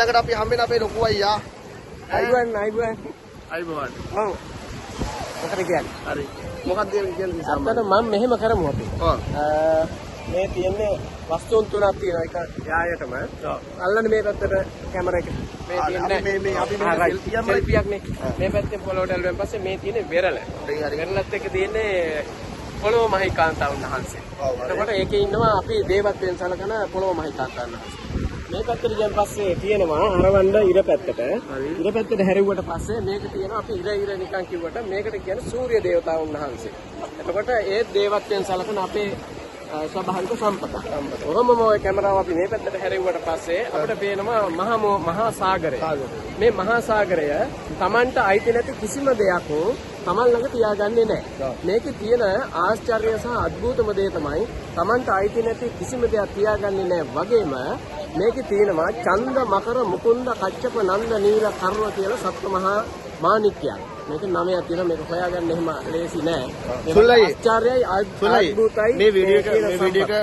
ඊළඟට අපි හම්බෙන අපේ ලොකු අයියා. අයිබෝන් අයිබෝන්. අයිබෝන්. ඔව්. මොකද කියන්නේ? හරි. මොකක්ද කියන්නේ සාමාන්‍යයෙන්? මම මෙහෙම කරමු අපි. ඔව්. මේ තියෙන්නේ වස්තුන් තුනක් තියෙනවා එක යායටම. අල්ලන්නේ මේ පැත්තට කැමරා එක. මේ තියෙන්නේ මේ අපි මේ සෙල්ෆියක් නේ. මේ පැත්තෙන් පොළොවට ඇල්ලුවෙන් පස්සේ මේ තියෙන්නේ වෙරළ. වෙරළත් එක්ක තියෙන්නේ පොළොව මහිකාන්තාවන් වහන්සේ. එතකොට ඒකේ ඉන්නවා අපි දේවත්වයෙන් සලකන පොළොව මහිකාන්තාවන් වහන්සේ. මේ පැත්තට ගියන් පස්සේ තියෙනවා අරවණ්ඩ ඉර පැත්තට. ඉර පැත්තට හැරෙව්වට පස්සේ මේක තියෙනවා අපි ඉර ඉර නිකන් කිව්වට මේකට කියන්නේ සූර්ය දේවතාවුන් වහන්සේ. එතකොට ඒ දේවත්වයෙන් සලකන අපේ ස්වභාවික සම්පත. ඔහොමම ඔය කැමරාව අපි මේ පැත්තට හැරෙව්වට පස්සේ අපිට පේනවා මහා සාගරය. මේ මහා සාගරය Tamanට අයිති නැති කිසිම දෙයක් Taman ළඟ තියාගන්නේ නැහැ. මේකේ තියෙන ආශ්චර්ය සහ අద్భుතම දේ තමයි Tamanට අයිති නැති කිසිම දෙයක් තියාගන්නේ නැහැ වගේම මේකේ තියෙනවා චන්ද මකර මුකුන්ද කච්චප නන්ද නීල කර්ව කියලා සප්ත මහා මාණික්‍යයක්. මේක නමයක් තියෙනවා. මේක හොයාගන්න එහෙම ලේසි නෑ. සුල්ලයි ආශ්චර්යයි අද්භූතයි මේ වීඩියෝ එක